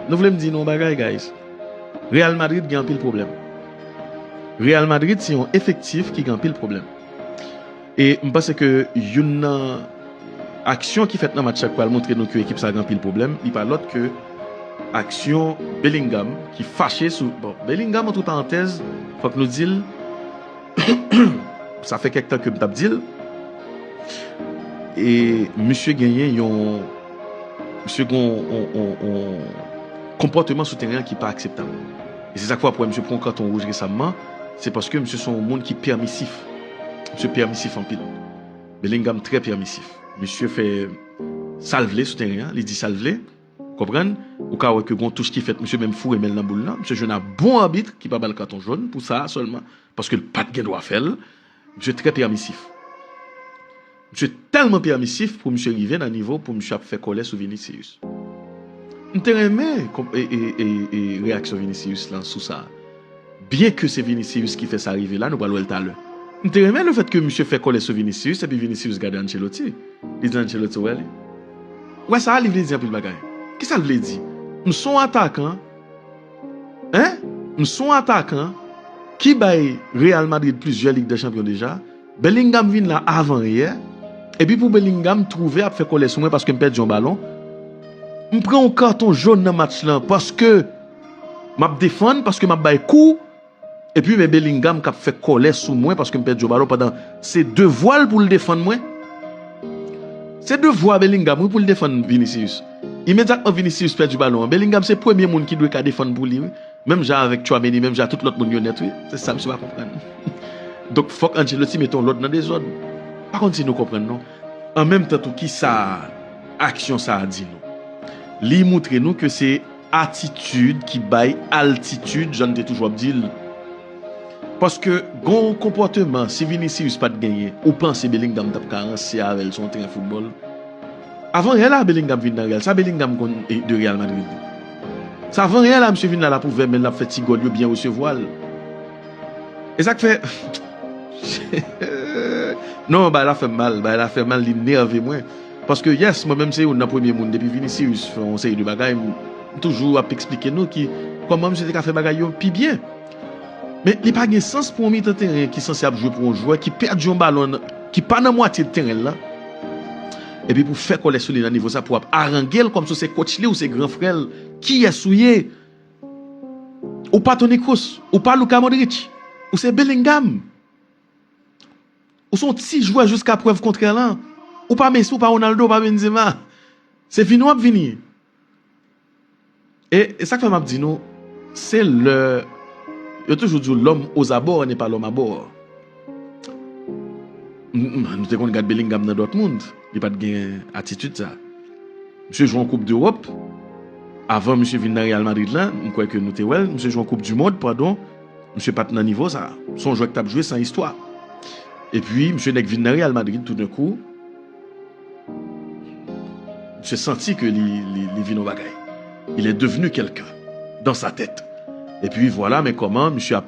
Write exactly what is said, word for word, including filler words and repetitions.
Nou vle m di nou yon bagay, guys? Real Madrid gen anpil pwoblèm. Real Madrid se yon efektif ki gen anpil pwoblèm. E m panse ke youn nan aksyon ki fèt nan match la k pral montre nou ke ekip sa gen anpil pwoblèm, li pa lòt ke aksyon Bellingham ki fache sou, bon, Bellingham, antre parantèz, fòk nou di l, sa fè kèk tan ke m t ap di l, e misye genyen yon, misye gen yon, yon, yon, yon konpòteman sou teren an ki pa akseptab. E se sa k fè w ap wè misye pran yon katon wouj resamman, se paske misye se yon moun ki pèmisif. Misye pèmisif anpil. Bellingham trè pèmisif. Misye fè sa l vle sou teren an, li di sa l vle. Konprann? Ou ka wè ke gon touch ki fèt, misye menm foure men l nan boul lan. Misye jwenn a bon abit ki pa ba l katon jòn pou sa a sèlman, paske l pa t gen dwa fè l. Misye trè pèmisif. Misye tèlman pèmisif pou misye rive nan nivo pou misye ap fè kòlè sou Vinicius. M te renmen e, e, e, e reyaksyon Vinicius lan sou sa. Byen ke se Vinicius ki fè sa rive la, nou pral wè l talè. M te renmen lefèt ke misye fè kòlè sou Vinicius, epi Vinicius gade Ancelotti. Li di Ancelotti, wè li. Wè sa, li vle di anpil bagay. Kisa l vle di? M se yon atakan, en? M se yon atakan ki bay Real Madrid plizyè Lig dè Chanpyon deja. Bellingham vin la avan yè. Epi pou Bellingham twouve ap fè kòlè sou mwen paske m pèdi yon balon. M pran yon katon jòn nan match lan paske m ap defann, paske m ap bay kou. Epi men Bellingham k ap fè kòlè sou mwen paske m pèdi yon balon pandan se devwa l pou l defann mwen. Se devwa Bellingham, wi, pou l defann Vinicius. Imedyatman Vinicius pèdi balon an, Bellingham se premye moun ki dwe ka defann pou li, wi. Menm jan avèk Tchouaméni, menm jan tout lòt moun yo nèt, wi. Se sa misye pa konprann. Donk, fòk Ancelotti mete yon lòd nan dezòd. Pa konn si nou konprann, non. An menm tan tou, ki sa aksyon sa a di nou? Li montre nou ke se atitid ki bay altitid, jan n te toujou ap di l. Paske gon konpòteman, si Vinicius pa t genyen, ou panse Bellingham t ap ka ranse avè l sou yon teren foutbòl? Avan yè la, Bellingham vin nan Real. Sa Bellingham konn, e, de Real Madrid? Sa avan yè la, misye vin la, l ap ouvè men l, l ap fè ti gòl yo, byen resevwa l. E sa k fè, non, bagay la fè m mal, bagay la fè m mal, li nève mwen. Paske, yes, mwen menm se youn nan premye moun, depi Vinicius fè yon seri de bagay, m toujou ap eksplike nou ki kòman misye te ka fè bagay yo pi byen. Men li pa gen sans pou yon mitan teren ki sanse ap jwe pou yon jwè ki pèdi yon balon nan, ki pa nan mwatye teren l lan, epi pou fè kòlè sou li nan nivo sa, pou ap arange l kòmsi w se coach li, ou se gran frè l. Kiyès ou ye? Ou pa Toni Kroos, ou pa Luka Modric, ou se Bellingham. Ou se yon ti jwè jiska prèv kontrè lan. Ou pa Messi, ou pa Ronaldo, ou pa Benzema. Se vini w ap vini. E, e sa k fè m ap di nou, se lè, yo toujou di w, l'homme aux abords n'est pas l'homme à bord. M, m, nou te konn gad Bellingham nan Dortmund, li pa t gen atitid sa. Misye jwe yon koup dEwòp, avan misye vin nan Real Madrid lan, m kwè ke nou te wè l, misye jwe yon koup di mond, padon, misye pa t nan nivo sa. Se yon jwè k t ap jwe san istwa. Epi, misye nèk vin nan Real Madrid toudenkou, misye santi ke li, li, li vin yon bagay. Il est devenu quelqu'un dans sa tête. Epi vwala, men kòman misye ap